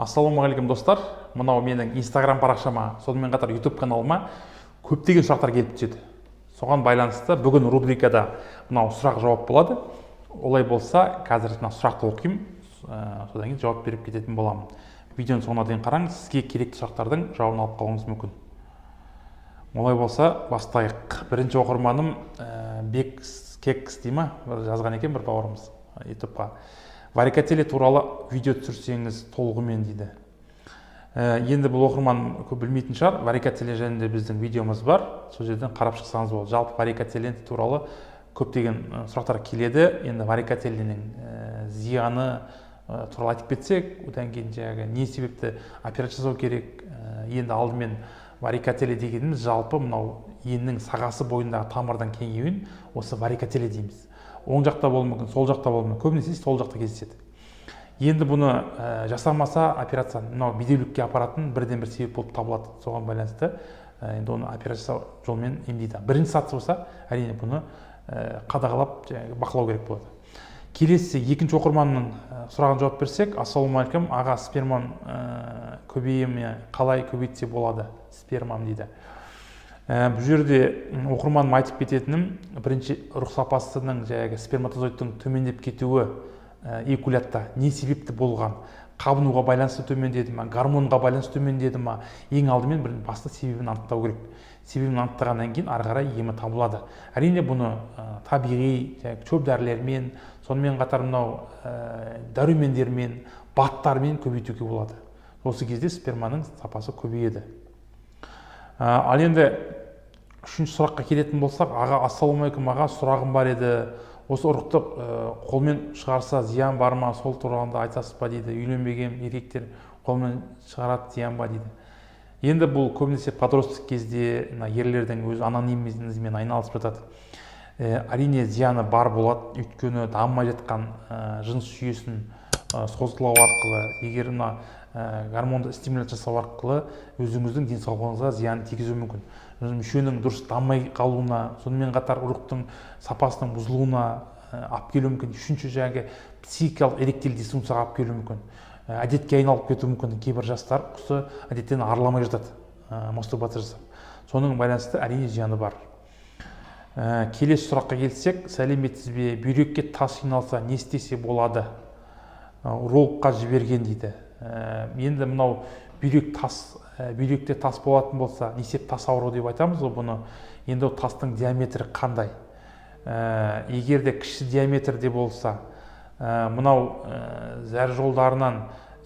Ассалаумағалейкум, достар! Мынау менің Инстаграм парақшама, сонымен қатар Ютуб каналыма көптеген сұрақтар келіп түседі. Соған байланысты бүгін рубрикада мынау сұрақ жауап болады. Олай болса, қазір мына сұрақты оқимын, содан кейін жауап беріп кететін боламын. Видеоның соңына дейін қараңыз, сізге керекті сұрақтардың жауабын алып қалуыңыз мүмкін. Олай болса, бастайық. Бірінші оқырманым Бек Кекс дей ма, бір жазған екен бір бауырымыз Ютубқа: «Варикоцеле туралы видео түсірсеңіз толығымен», – дейді. Енді бұл оқырман көп білмейтін шығар. Варикоцеле жөнінде біздің видеомыз бар, сол жерден қарап шықсаңыз болады. Жалпы варикоцеле туралы көптеген сұрақтар келеді. Енді варикоцеленің зияны туралы айтып кетсек, одан кейін жаңағы не себепті операция жасау керек. Енді алдымен варикоцеле дегеніміз жалпы мынау еннің сағасы бойындағы тамырдың кеңеюін, осы варикоцеле дейміз. Оң жақта болуы мүмкін, сол жақта болуы мүмкін, көбінесе сол жақта кездеседі. Енді бұны жасамаса операция, мынау бедеулікке апаратын бірден бір себеп болып табылады. Соған байланысты енді оны операция жасау жолмен емдейді. Бірінші сатысы болса, әрине, бұны қадағалап, жаңағы бақылау керек болады. Келесі екінші оқырманның сұрағына жауап берсек: «Ассалаумағалейкум, аға, спермам көбейе ме? Қалай көбейтсе болады спермам?» – дейді. Бұл жерде оқырманым, айтып кететінім: бірінші, ұрық сапасының, жаңағы сперматозоидтың төмендеп кетуі эякулятта не себепті болған? Қабынуға байланысты төмендеді ма, гормонға байланысты төмендеді ма? Ең алдымен бір басты себебін анықтау керек. Себебін анықтағаннан кейін ары қарай емі табылады. Әрине, бұны табиғи жаңағы шөп дәрілермен, сонымен қатар мынау дәрумендермен, БАДтармен көбейтуге болады. Осы кезде сперманың сапасы көбейеді. Ал енді үшінші сұраққа келетін болсақ: «Аға, ассалаумағалейкум, аға, сұрағым бар еді. Осы ұрықты қолмен шығарса, зиян бар ма? Сол туралы айтасыз ба?» – дейді. Үйленбеген еркектер қолмен шығарады, зиян ба дейді. Енді бұл көбінесе подросток кезде мына ерлердің өз онанизммен айналысып жатады. Әрине, зияны бар болады, өйткені дамымай жатқан жыныс жүйесін созғылау арқылы, егер мына гормонды стимуляция жасау арқылы өзіңіздің денсаулығыңызға зиян тигізуі мүмкін. Мүшенің дұрыс дамымай қалуына, сонымен қатар ұрықтың сапасының бұзылуына алып келуі мүмкін. Үшінші, жаңағы психикалық эректиль дисфункцияға алып келуі мүмкін. Әдетке айналып кетуі мүмкін. Кейбір жастар осы әдеттен арыла алмай жатады мастурбация жасап. Соның байланысты, әрине, зияны бар. Келесі сұраққа келсек: «Сәлеметсіз бе? Бүйрекке тас жиналса, не істесе болады? Урологқа жіберген», – дейді. Енді мынау бүйрек тас, бүйректе тас болатын болса, несеп тас ауруы деп айтамыз ғой бұны. Енді ол тастың диаметрі қандай? Егер де кіші диаметрде болса, мынау зәр жолдарынан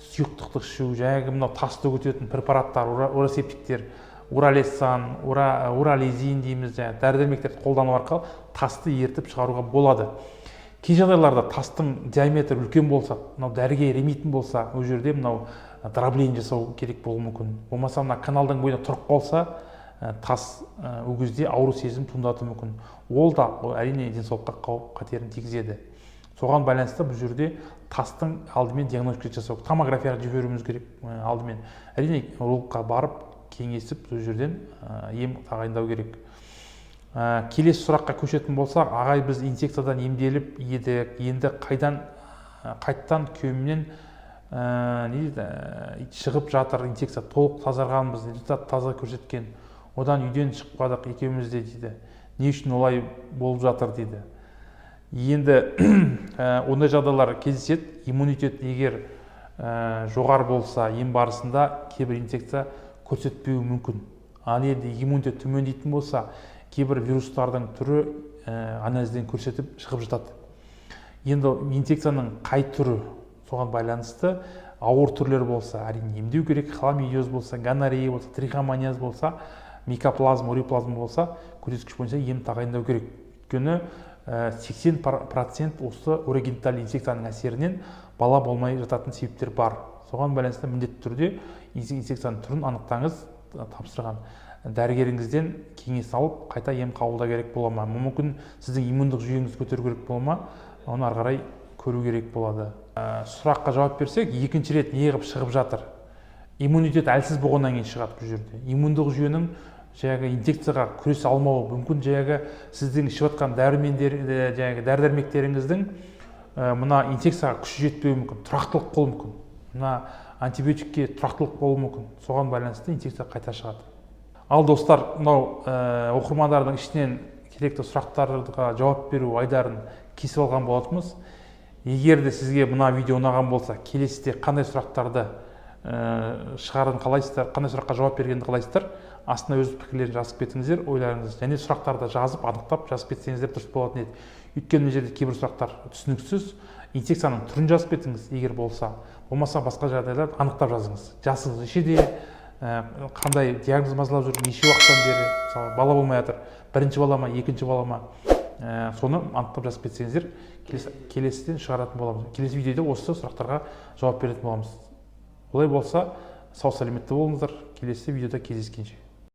сұйықтықты ішу, жаңағы мынау тасты өтетін препараттар, уросептиктер, уралесан, урализин дейміз, жаңағы дәрі дәрмектерді қолдану арқылы тасты ерітіп шығаруға болады. Кей жағдайларда тастың диаметрі үлкен болса, мынау дәріге еремейтін болса, ол жерде мынау дробление жасау керек болуы мүмкін. Болмаса мына каналдың бойында тұрып қалса тас, ол кезде ауру сезім туындатуы мүмкін. Ол да, ол, әрине, денсаулыққа қауіп қатерін тигізеді. Соған байланысты бұл жерде тастың алдымен диагностика жасау, томографияға жіберуіміз керек. Алдымен, әрине, урологқа барып, кеңесіп, сол жерден ем тағайындау керек. Келесі сұраққа көшетін болсақ: «Ағай, біз инфекциядан емделіп едік, енді қайдан қайттан күйеуімнен не дейді, шығып жатыр инфекция. Толық тазарғанбыз, результат таза көрсеткен, одан үйден шықпадық екеуміз де», – дейді. «Не үшін олай болып жатыр?» – дейді. Енді ондай жағдайлар кездеседі. Иммунитет егер жоғары болса, ем барысында кейбір инфекция көрсетпеуі мүмкін. Ал енді иммунитет төмендейтін болса, кейбір вирустардың түрі анализден көрсетіп шығып жатады. Енді инфекцияның қай түрі, соған байланысты. Ауыр түрлері болса, әрине, емдеу керек. Хламидиоз болса, гонорея болса, трихомониаз болса, микоплазма, уреаплазма болса, көрсеткіш бойынша ем тағайындау керек. Өйткені 80% осы урогенитальный инфекцияның әсерінен бала болмай жататын себептер бар. Соған байланысты міндетті түрде инфекцияның түрін анықтаңыз, тапсырған дәрігеріңізден кеңес алып, қайта ем қабылдау керек бола ма, мүмкін, сіздің иммундық жүйеңізді көтеру керек бола ма, оны ары қарай көру керек болады. Сұраққа жауап берсек, екінші рет неғып шығып жатыр? Иммунитет әлсіз болғаннан кейін шығады. Бұл жерде иммундық жүйенің жаңағы инфекцияға күресе алмауы мүмкін. Жаңағы сіздің ішіп жатқан дәрумендер, жаңағы дәрі дәрмектеріңіздің мына инфекцияға күші жетпеуі мүмкін, тұрақтылық болуы мүмкін. Мына Антибиотикке тұрақтылық болуы мүмкін, соған байланысты инфекция қайта шығады. Ал, достар, мынау оқырмандардың ішінен керекті сұрақтарға жауап беру айдарын кесіп алған болатынбыз. Егер де сізге мына видео ұнаған болса, келесіде қандай сұрақтарды шығаруын қалайсыздар, қандай сұраққа жауап бергенді қалайсыздар, астына өз пікірлерін жазып кетіңіздер, ойларыңызды. Және сұрақтарды жазып, анықтап жазып кетсеңіздер, дұрыс болатын еді, өйткені мына жерде кейбір сұрақтар түсініксіз. Инфекцияның түрін жазып кетіңіз егер болса, болмаса басқа жағдайларды анықтап жазыңыз: жасыңыз нешеде, қандай диагноз мазалап жүр, неше уақыттан бері, мысалы, бала болмай жатыр, бірінші бала ма, екінші бала ма, соны анықтап жазып кетсеңіздер, келесіден шығаратын боламыз. Келесі видеода осы сұрақтарға жауап беретін боламыз. Олай болса, сау сәлеметті болыңыздар, келесі видеода кездескенше.